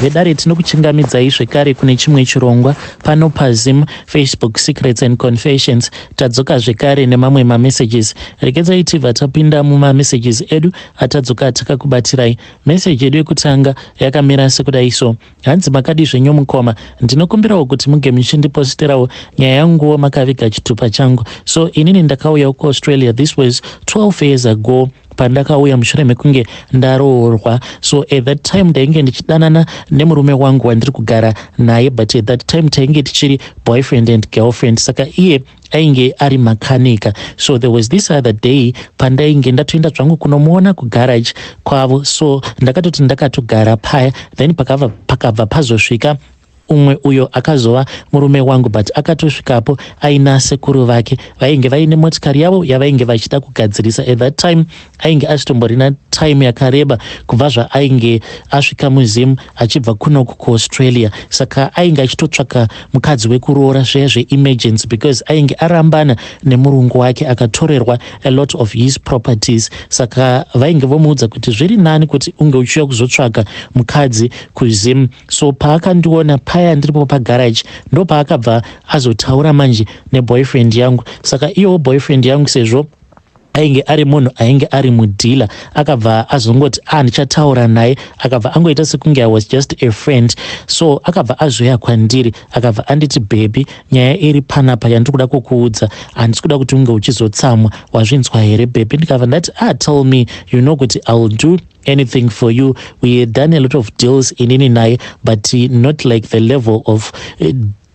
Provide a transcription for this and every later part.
Vedare, tinokuchingamidzai zvekare kune chimwe chirongwa pano paZim Facebook Secrets and Confessions. Tadzoka zvekare nemamwe mamessages. Regedzai tibva tapinda mumamessages edu atadzoka takakubatirai. Meseji yedu yekutanga yakamira sekudai so. Hanzi, "Makadi zvenyu mukoma? Ndinokumbirawo kuti muge muchindiposterawo nyaya yanguwo makaviga chitupa changu. So inini ndakauya kuAustralia, this was 12 years ago, pandakauya mushure mekunge ndaroorwa. So at that time ndainge ndichidanana nemurume wangu wandiri kugara naye, but at that time tainge tichiri boyfriend and girlfriend. Saka iye ainge ari makanika. So there was this other day pandainge ndatoenda zvangu kunomuona kugarage kwavo. So ndakatoti ndakatogara paya, then pakabva pazosvika umwe uyo akazova murume wangu, but akatosvikapo aina sekuru vake vainge vaine motikari yavo yavainge vachida kugadzirisa. At that time ainge asitomborina time yakareba kubva zvaainge asvika muZim achibva kunoku kuAustralia. Saka ainge achitotsvaka mukadzi wekuroora zviya zveemergency, because ainge arambana nemurungu wake akatorerwa a lot of his properties. Saka vainge vomuudza kuti zviri nani kuti unge uchiuya kuzotsvaka mukadzi kuZim. So paakandiona paya ndiripo pagaraji, ndo paakabva azotaura manje neboyfriend yangu. Saka iyowo boyfriend yangu, sezvo ainge ari munhu ainge ari mudealer, akabva azongoti, "A, ah, ndichataura naye." Akabva angoita sekunge I was just a friend. So akabva azoya kwandiri, akabva anditi, "Baby, nyaya iri panapa yandiri kuda kukuudza, handisi kuda kuti unge uchizotsamwa. Wazvinzwa here, baby?" Ndikabva ndati, "Ah, tell me. You know kuti I will do anything for you." We had done a lot of deals inini naye, but not like the level of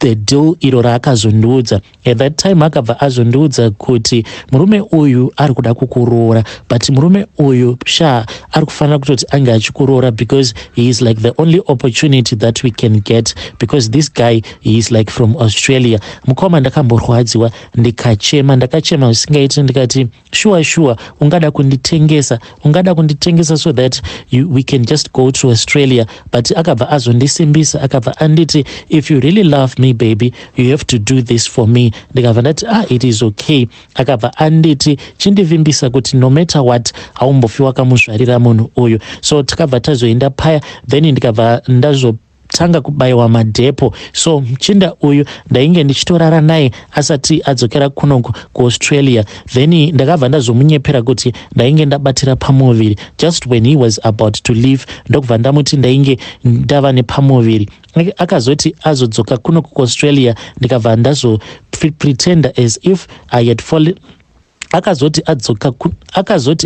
the deal iro raakazondiudza. At that time akabva azondiudza kuti murume uyu ari kuda kukuroora, but murume uyu sha ari kufanira kutoti ange achikuroora because he is like the only opportunity that we can get, because this guy, he is like from Australia. Mukoma, ndakamborwadziwa, ndikachema, ndakachema zvisingaiti. Ndikati, "Sure, ungada kunditengesa, ungada kunditengesa so that we can just go to Australia." But akabva azondisimbisa, akabva anditi, "If you really love me, baby, you have to do this for me." Ndikabva ndati, "Ah, it is okay." Akabva anditi, "Chindivimbisa kuti no matter what haumbofi wakamuzvarira munhu uyu." So takabva tazoenda paya, then ndikabva ndazo tanga kubayiwa madhepo. So muchinda uyu ndainge ndichitorara naye asati adzokera kunoku kuAustralia. Then ndakabva ndazomunyepera kuti ndainge ndabatira pamuviri. Just when he was about to leave, ndokubva ndamuti ndainge ndava nepamuviri. Akazoti azodzoka kunoku kuAustralia, ndikabva ndazopretenda as if I had fallen. Akazoti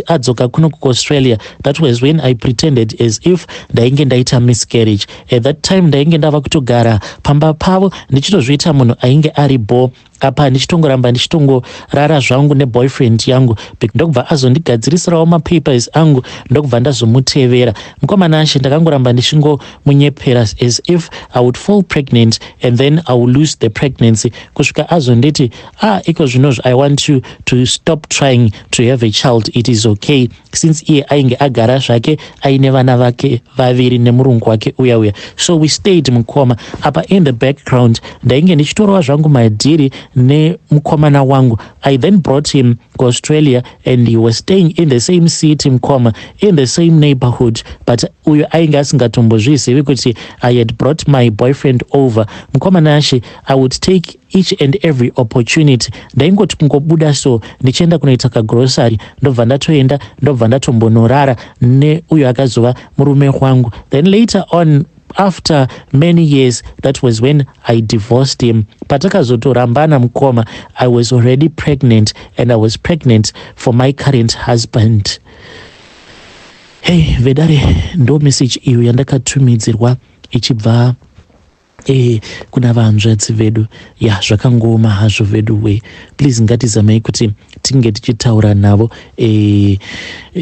adzoka kuno kuAustralia, that was when I pretended as if ndainge ndaita miscarriage. At that time ndainge ndava kutogara pamba pavo, ndichitozviita munhu ainge ari bo apa, ndichitongoramba ndichitongorara zvangu neboyfriend yangu. Ndokubva azondigadzirisirawo mapapers angu, ndokubva ndazomutevera. Mukomana ashe, ndakangoramba ndichingomunyepera as if I would fall pregnant and then I will lose the pregnancy, kusvika azonditi, "Ah, iko zvinozvo I want you to stop trying to have a child. It is okay," since iye ainge agara zvake aine vana vake vaviri nemurungu wake uya uya. So we stayed, mukoma. Apa in the background ndainge ndichitorova zvangu madhiri nemukomana wangu. I then brought him kuAustralia and he was staying in the same city, mukoma, in the same neighborhood, but uyo ainge asingatombozvizivi kuti I had brought my boyfriend over. Mukoma Nashe, I would take each and every opportunity. Ndaingoti kungobuda so ndichienda kunoita kagrocery, ndobva ndatoenda, ndobva ndatombonorara neuyo akazova murume wangu. Then later on, after many years, that was when I divorced him. Patakazotorambana, mukoma, I was already pregnant, and I was pregnant for my current husband. Hey, vedare, ndo message iyo yandakatumidzirwa ichibva kuna vanzvadzi vedu. Ya, zvakangoma hazvo vedu we. Please, ngatizamei kuti tinge tichitaura navo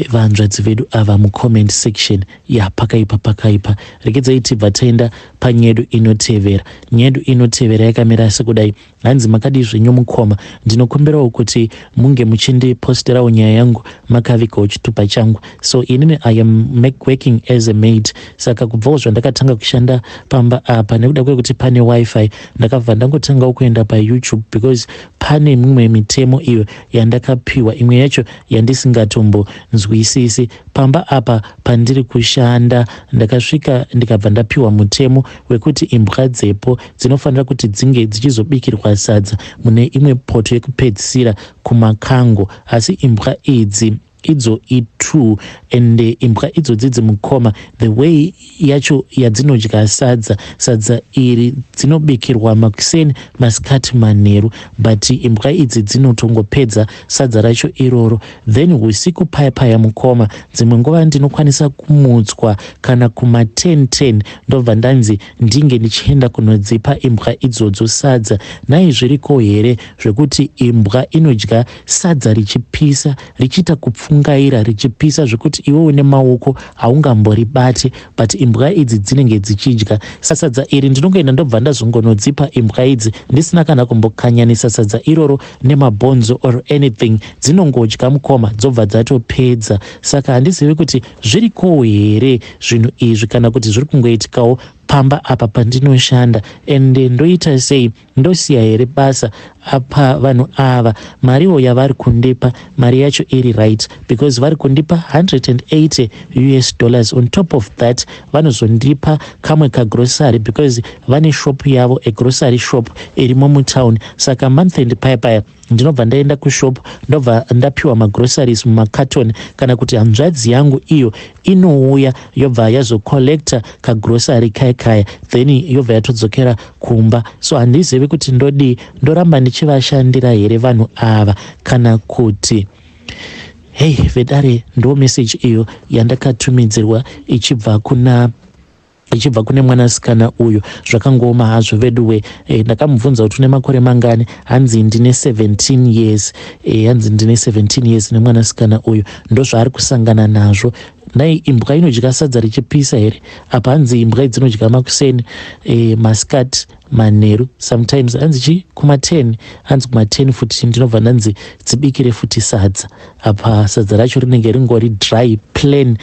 vanzvadzi vedu ava mucomment section. Ya, pakaipa, pakaipa. Rekedzai tibva taenda panyedu inotevera. Nyedu inotevera yakamira sekudai. Hanzi, "Makadii zvenyu mukoma? Ndinokumbirawo kuti munge muchindiposterawo nyaya yangu makavigawo chitupa changu. So inini I am working as a maid. Saka kubvawo zvandakatanga kushanda pamba apa, nekuda kwekuti pane WiFi, ndakabva ndangotangawo kuenda paYouTube because Pane mimwe mitemo iyo yandakapiwa, imwe yacho yandisingatombonzwisisi. Pamba apa pandiri kushanda ndakasvika ndikabva ndapiwa mutemo wekuti imbwa dzepo dzinofanira kuti dzinge dzichizobikirwa sadza mune imwe poto yekupedzisira kumakango, asi imbwa idzi idzo i2 and imbwa idzodzi dzimukoma, the way yacho yadzinodya sadza, sadza iri dzinobikirwa makuseni, masikati, manheru, but imbwa idzi dzinotongopedza sadza racho iroro. Then usiku paya paya, mukoma, dzimwe nguva ndinokwanisa kumutswa kana kuma10 10, ndobva ndanzi ndinge ndichienda kunodzipa imbwa idzodzo sadza. Nai, zviriko here zvekuti imbwa inodya sadza richipisa, richiita kupfungaira, richipisa zvekuti iwe une maoko haungamboribati, but imbwa idzi dzinenge dzichidya sadza iri? Ndinongoenda, ndobva ndazongonodzipa imbwa idzi ndisina kana kumbokanyanisa sadza iroro nemabhonzo or anything. Dzinongodya, mukoma, dzobva dzatopedza. Saka handizivi kuti zvirikowo here zvinhu izvi kana kuti zviri kungoitikawo pamba apa pandinoshanda. Ende ndoita sei? Ndosiya here basa? Apa vanhu ava mariwo yavari kundipa, mari yacho iri right, because vari kundipa 180 US dollars. On top of that, vanozondipa kamwe kagrocery because vane shop yavo, agrocery shop irimo mutown. Saka month end paya paya ndinobva ndaenda kushop, ndobva ndapiwa magroceries mumacarton, kana kuti hanzvadzi yangu iyo inouya, yobva yazocollecta kagrocery kaya kaya, then yobva yatodzokera kumba. So handizivi kuti ndodii. Ndoramba ndichivashandira here vanhu ava kana kuti? Hei, vedare, ndo message iyo yandakatumidzirwa ichibva kune mwanasikana uyu. Zvakangooma hazvo, veduwe. Ndakamubvunza kuti une makore mangani, hanzi ndine 17 years. Hanzi ndine 17 years nemwanasikana uyu, ndozvaari kusangana nazvo. Nai, imbwa inodya sadza richipisa here? Apa hanzi imbwa dzinodya makuseni, masikati, manheru. Sometimes hanzi chi kuma10, hanzi kuma10 futi ndinobva ndanzi dzibikire futi sadza. Apa sadza racho rinenge ringori dry, plain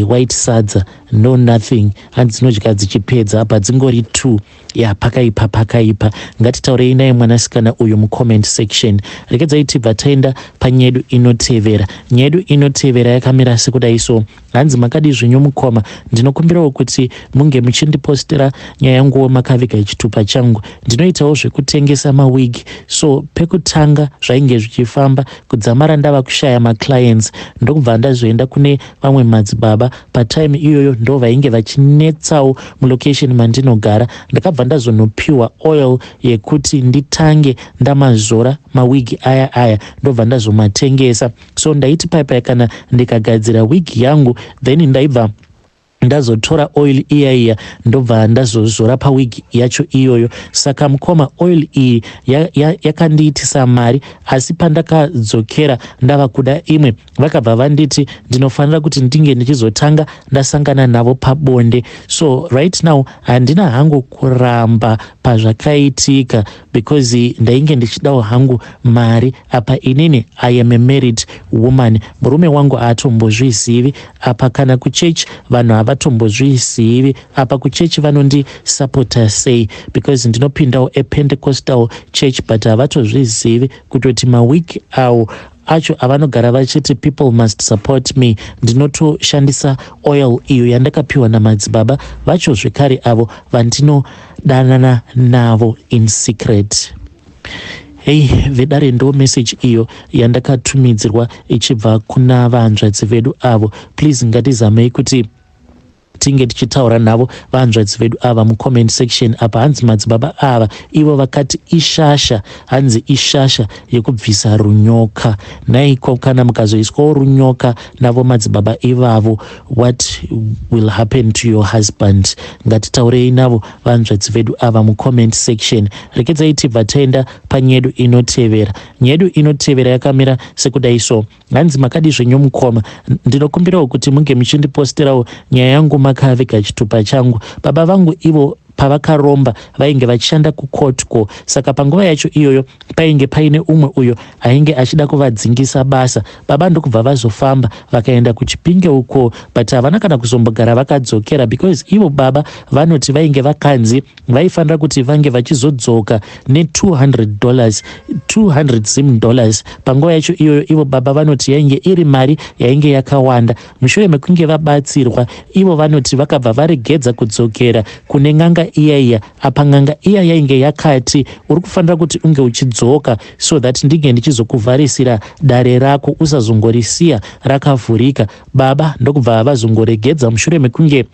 white sadza, no nothing. Hanzi dzinodya dzichipedza, apa dzingori two. Ya, pakaipa, pakaipa. Ngatitaurei naye mwanasikana uyu mucomment section. Rekedzai tibva taenda panyedu inotevera. Nyedu inotevera yakamira sekudai so. Hanzi, "Makadi zvenyu mukoma? Ndinokumbirawo kuti munge muchindipostera nyaya yanguwo makaviga chitupa changu. Ndinoitawo zvekutengesa mawigi. So pekutanga zvainge zvichifamba, kudzamara ndava kushaya maclients, ndokubva ndazoenda kune vamwe madzibaba. Patime iyoyo ndo vainge vachinetsawo mulocation mandinogara. Ndakabva ndazonopiwa oil yekuti nditange ndamazora mawigi aya aya, ndobva ndazomatengesa. So ndaiti paipai kana ndikagadzira wigi yangu, then ndaibva ndazotora oil iya iya, ndobva ndazozora pawigi yacho iyoyo. Saka mukoma, oil iyi yakandiitisa ya mari, asi pandakadzokera ndava kuda imwe, vakabva vanditi ndinofanira kuti ndinge ndichizotanga ndasangana navo pabonde. So right now handina hangu kuramba pazvakaitika because ndainge ndichidawo hangu mari. Apa inini I am a married woman, murume wangu haatombozvizivi. Apa kana kuchechi vanhu havatombozvizivi. Apa kuchechi vanondisapota sei? Because ndinopindawo apentecostal church, but havatozvizivi kutoti mawiki awo acho avanogara vachiti people must support me, ndinotoshandisa oil iyo yandakapiwa namadzibaba vacho zvekare, avo vandinodanana navo in secret." Hei, vedare, ndo message iyo yandakatumidzirwa ichibva kuna vanzvadzi vedu avo. Please, ngatizamei kuti tinge tichitaura navo vanzvadzi vedu ava mucomment section. Apa hanzi madzibaba ava ivo vakati ishasha, hanzi ishasha yekubvisa runyoka. Naiko, kana mukazoiswawo runyoka navo madzibaba ivavo, what will happen to your husband? Ngatitaurei navo vanzvadzi vedu ava mucomment section. Rekedzai tibva taenda panyedu inotevera. Nyedu inotevera yakamira sekudai so. Hanzi, "Makadi zvenyu mukoma? Ndinokumbirawo kuti munge muchindiposterawo nyaya yangu makaviga chitupa changu. Baba vangu ivo Pavakaromba vainge vachishanda kuCottco, saka panguva yacho iyoyo painge paine umwe uyo ainge achida kuvadzingisa basa. Baba ndokubva vazofamba vakaenda kuChipinge uko, but havana kana kuzombogara vakadzokera, because ivo baba vanoti vainge vakanzi vaifanira kuti vange vachizodzoka ne$200, 200 Zim dollars. Panguva yacho iyoyo ivo baba vanoti yainge iri mari yainge yakawanda. Mushure mekunge vabatsirwa, ivo vanoti vakabva varegedza kudzokera kune n'anga iya iya. Apa n'anga iya yainge yakati, "Uri kufanira kuti unge uchidzoka so that ndinge ndichizokuvharisira dare rako, usazongorisiya rakavhurika." Baba ndokubva vazongoregedza mushure mekunge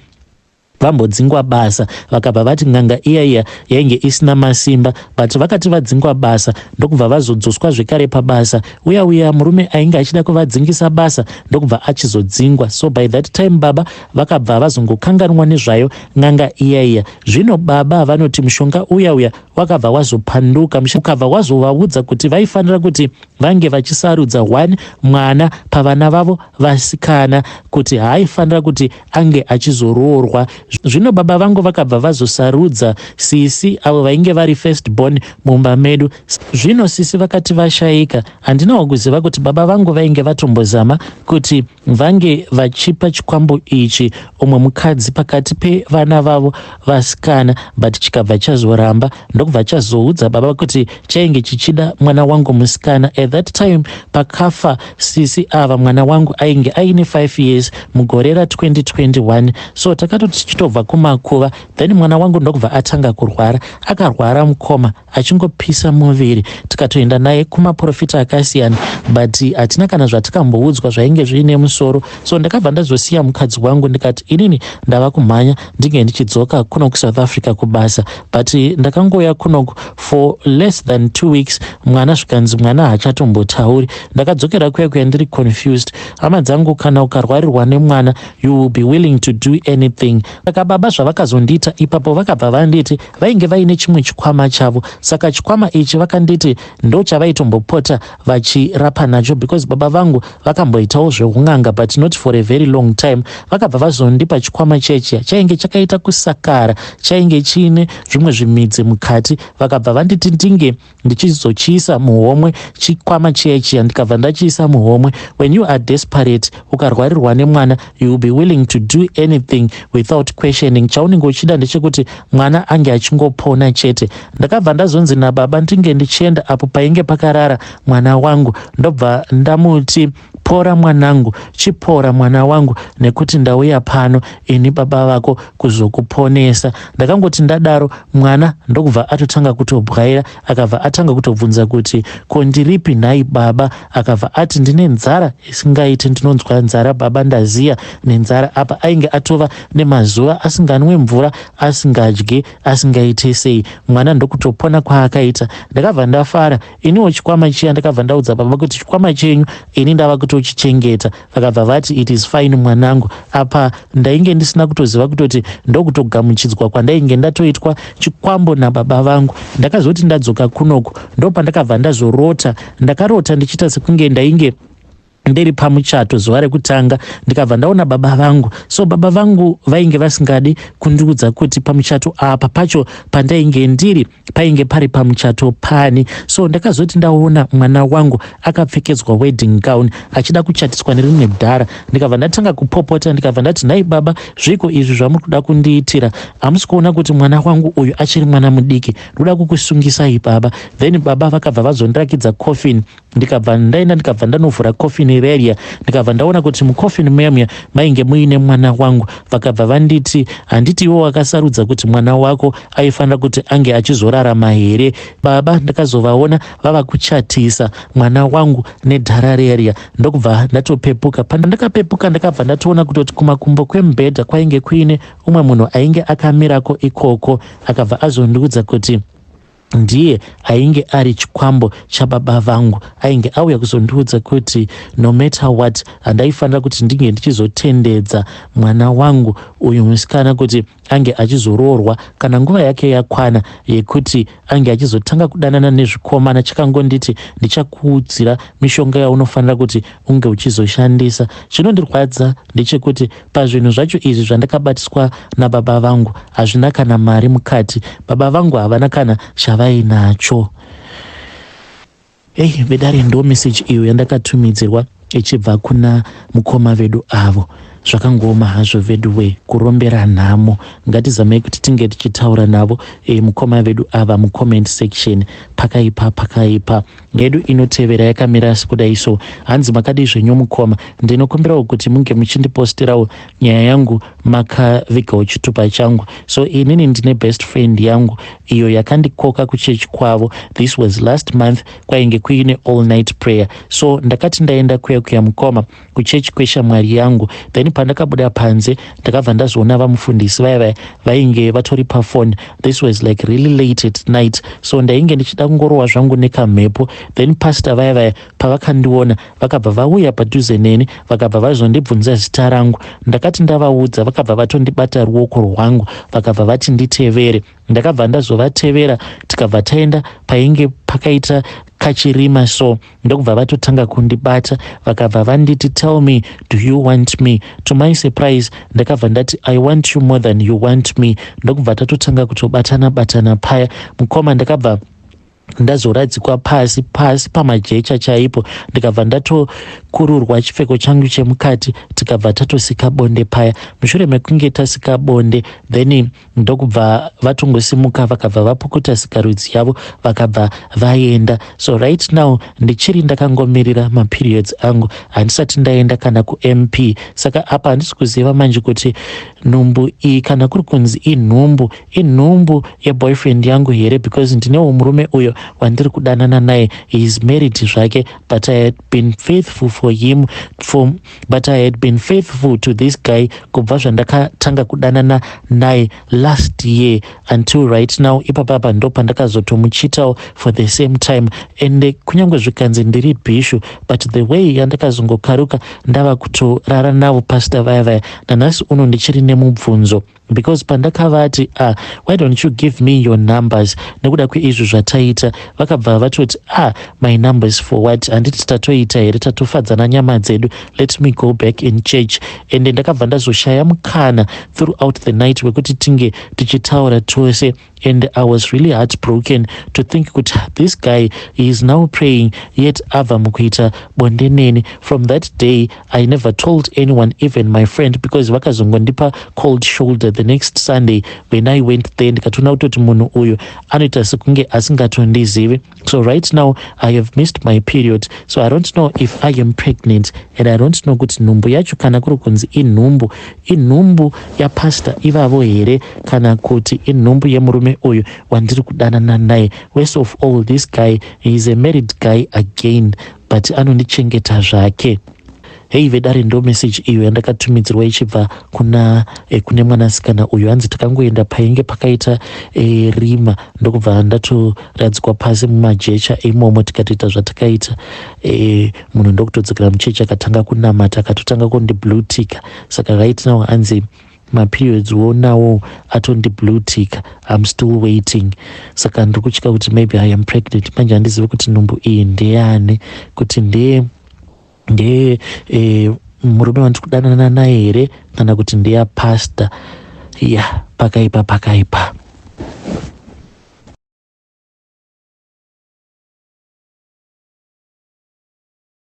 vambodzingwa basa. Vakabva vati n'anga iya iya yainge isina masimba, but vakati vadzingwa basa, ndokubva vazodzoswa zvekare pabasa. Uya uya murume ainge achida kuvadzingisa basa ndokubva achizodzingwa. So by that time baba vakabva vazongokanganwa nezvayo n'anga iya iya. Zvino baba vanoti mushonga uya uya wakabva wazopanduka, ukabva wazovaudza kuti vaifanira kuti vange vachisarudza one mwana pavana vavo vasikana kuti haaifanira kuti ange achizoroorwa. Zvino baba vangu vakabva vazosarudza sisi avo vainge vari first born mumba medu. Zvino sisi vakati vashayika, handinawo kuziva kuti baba vangu vainge vatombozama kuti vange vachipa chikwambo ichi umwe mukadzi pakati pevana vavo vasikana, but chikabva chazoramba, ndokubva chazoudza baba kuti chainge chichida mwana wangu musikana. At that time pakafa sisi ava, mwana wangu ainge aine 5 years, mugore ra2021. So takatoti tichitobva kumakuva, then mwana wangu ndokubva atanga kurwara. Akarwara mukoma, achingopisa muviri. Tikatoenda naye kumaprofita akasiyana, but hatina kana zvatikamboudzwa zvainge zviine musoro. So ndakabva ndazosiya mukadzi wangu, ndikati inini ndava kumhanya, ndinge ndichidzoka kuno kuSouth Africa kubasa. But ndakangouya kunoku for less than 2 weeks, mwana zvikanzi mwana haachatombotauri. Ndakadzokera kuya kuya ndiri confused. Hama dzangu, kana ukarwarirwa nemwana, you will be willing to do anything. Saka baba zvavakazondiita ipapo, vakabva vanditi vainge vaine chimwe chikwama chavo. Saka chikwama ichi vakanditi ndo chavaiitombopota vachirapa nacho, because baba vangu vakamboitawo zveun'anga, but not for a very long time. Vakabva vazondipa chikwama chechiya chainge chakaita kusakara, chainge chiine zvimwe zvimidzi mukati. Vakabva vanditi ndinge ndichizochiisa muhomwe chikwama chiya chiya. Ndikabva ndachiisa muhomwe. When you are desperate, ukarwarirwa nemwana, you will be willing to do anything without questioning. Chaunenge uchida ndechekuti mwana ange achingopona chete. Ndakabva ndazonzi nababa ndinge ndichienda apo painge pakarara mwana wangu, ndobva ndamuti, "Pora mwanangu, chipora mwana wangu, nekuti ndauya pano ini baba vako kuzokuponesa." Ndakangoti ndadaro, mwana ndokubva atotanga kutobwaira. Akabva atanga kutobvunza kuti, "Ko ndiripi nhai baba?" Akabva ati, "Ndine nzara isingaiti, ndinonzwa nzara baba, ndaziya nenzara." Apa ainge atova nemazuva asinganwe mvura, asingadyi, asingaiti sei. Mwana ndokutopona kwaakaita. Ndakabva ndafara iniwo. Chikwama chiya ndakabva ndaudza baba kuti, "Chikwama chenyu ini ndava kutochichengeta." Vakabva vati, "It is fine mwanangu." Apa ndainge ndisina kutoziva kutoti ndokutogamuchidzwa kwandainge ndatoitwa chikwambo nababa vangu. Ndakazoti ndadzoka kunoku, ndopandakabva ndazorota. Ndakarota ndichiita sekunge ndainge ndiri pamuchato zuva rekutanga. Ndikabva ndaona baba vangu. So baba vangu vainge vasingadi kundiudza kuti pamuchato apa pacho pandainge ndiri painge pari pamuchato pani. So ndakazoti ndaona mwana wangu akapfekedzwa wedding gown, achida kuchatiswa nerimwe dhara, ndikabva ndatanga kupopota. Ndikabva ndati, "Nhai baba, zviko izvi zvamuri kuda kundiitira? Hamusi kuona kuti mwana wangu uyu achiri mwana mudiki? Ndoda kukusungisai baba." Then baba vakabva vazondirakidza coffin. Ndikabva ndaenda, ndikabva ndanovhura coffin reria, ndikabva ndaona kuti mucoffin muya muya mainge muine mwana wangu. Vakabva vanditi, "Handiti iwo wakasarudza kuti mwana wako aifanira kuti ange achizorarama here?" Baba ndakazovaona vava kuchatisa mwana wangu nedhara reria, ndokubva ndatopepuka. Pandakapepuka, ndakabva ndatoona kutoti kumakumbo kwemubhedha kwainge kuine umwe munhu ainge akamirako ikoko. Akabva azondiudza kuti ndiye ainge ari chikwambo chababa vangu, ainge auya kuzondiudza kuti no matter what, handaifanira kuti ndinge ndichizotendedza mwana wangu uyu musikana kuti Ange achizoroorwa kana nguva yake yakwana yekuti ange achizotanga kudanana nezvikomana. Chakangonditi ndichakuudzira mishonga yaunofanira kuti unge uchizoshandisa. Chinondirwadza ndechekuti pazvinhu zvacho izvi zvandakabatiswa nababa vangu hazvina kana mari mukati. Baba vangu havana kana chavainacho. Ei vedare, ndo message iyo yandakatumidzirwa ichibva kuna mukoma vedu avo. Zvakangooma hazvo veduwe, kurombera nhamo. Ngatizamei kuti tinge tichitaura navo mukoma vedu ava mucomment section. Pakaipa, pakaipa. Yedu inotevera yakamira kudai so. Hanzi, "Makadii zvenyu mukoma? Ndinokumbirawo kuti munge muchindipostirawo nyaya yangu makavigawo chitupa changu. So inini ndine best friend yangu iyo yakandikoka kuchechi kwavo. This was last month, kwainge kuine all night prayer. So ndakati ndaenda kuya kuya, mukoma, kuchechi kweshamwari yangu, then pandakabuda panze ndakabva ndazoona vamufundisi vaya vaya vainge vatori pafoni. This was like really late at night, so ndainge ndichida kungorohwa zvangu nekamhepo. Then pastor vaya vaya pavakandiona vakabva vauya padhuze neni, vakabva vazondibvunza zita rangu. Ndakati ndavaudza, vakabva vatondibata ruoko rwangu, vakabva vati nditevere. Ndakabva ndazovatevera, tikabva taenda painge pakaita kachirima so, ndokubva vatotanga kundibata, vakabva vanditi, 'Tell me, do you want me?' To my surprise ndakabva ndati, 'I want you more than you want me.' Ndokubva tatotanga kutobatana batana paya, mukoma. Ndakabva ndazoradzikwa pasi pasi pamajecha chaipo, ndikabva ndatokururwa chipfeko changu chemukati, tikabva tatosika bonde paya. Mushure mekunge tasika bonde, then ndokubva vatongosimuka, vakabva vapukuta sikarudzi yavo, vakabva vaenda. So right now ndichiri ndakangomirira maperiods angu, handisati ndaenda kana kuMP. Saka apa handisi kuziva manje kuti nhumbu iyi, kana kuri kunzi inhumbu, inhumbu yeboyfriend yangu here, because ndinewo murume uyo wandiri kudanana naye. He is married zvake, but I had been faithful for him for, but I had been faithful to this guy kubva zvandakatanga kudanana naye last year until right now. Ipapapa ndo pandakazotomuchitawo for the same time. And kunyange zvikanzi ndiri bhishu, but the way yandakazongokaruka ndava kutorara navo pastor vaya vaya, nanhasi uno ndichiri nemubvunzo, because pandakavati, 'Ah, why don't you give me your numbers nekuda kweizvo zvataita?' vakabva vatoti, 'Ah, my numbers for what? Handiti tatoita here? Tatofadzana nyama dzedu. Let me go back in church.' Ende ndakabva ndazoshaya mukana throughout the night wekuti tinge tichitaura tose, and I was really heartbroken to think kuti this guy, he is now praying, yet abva mukuita bonde neni. From that day I never told anyone, even my friend, because vakazongondipa cold shoulder the next Sunday when I went there. Ndikatoona kutoti munhu uyu anoita sekunge asingatondizivi. So right now I have missed my period, so I don't know if I am pregnant, and I don't know kuti nhumbu yacho, kana kuri kunzi inhumbu, inhumbu yapastor ivavo here, kana kuti inhumbu yemurume uyu wandiri kudanana naye. Worst of all, this guy, he is a married guy again, but anondichengeta zvake." Hei vedare, ndo message iyo yandakatumidzirwa ichibva kuna kune mwanasikana uyu. Hanzi takangoenda painge pakaita rima, ndokubva ndatoradzikwa pasi mumajecha imomo, tikatoita zvatakaita. Munhu ndokutodzokera muchechi, akatanga kunamata, akatotanga kundiblutika. Saka right now hanzi maperiods wonawo atondiblutika. I'm still waiting, saka ndiri kutya kuti maybe I am pregnant. Manje handizivi kuti nhumbu iyi ndeyani, kuti ndeye murume wandiri kudanana naye here, kana kuti ndeyapastor. Ya, pakaipa, pakaipa.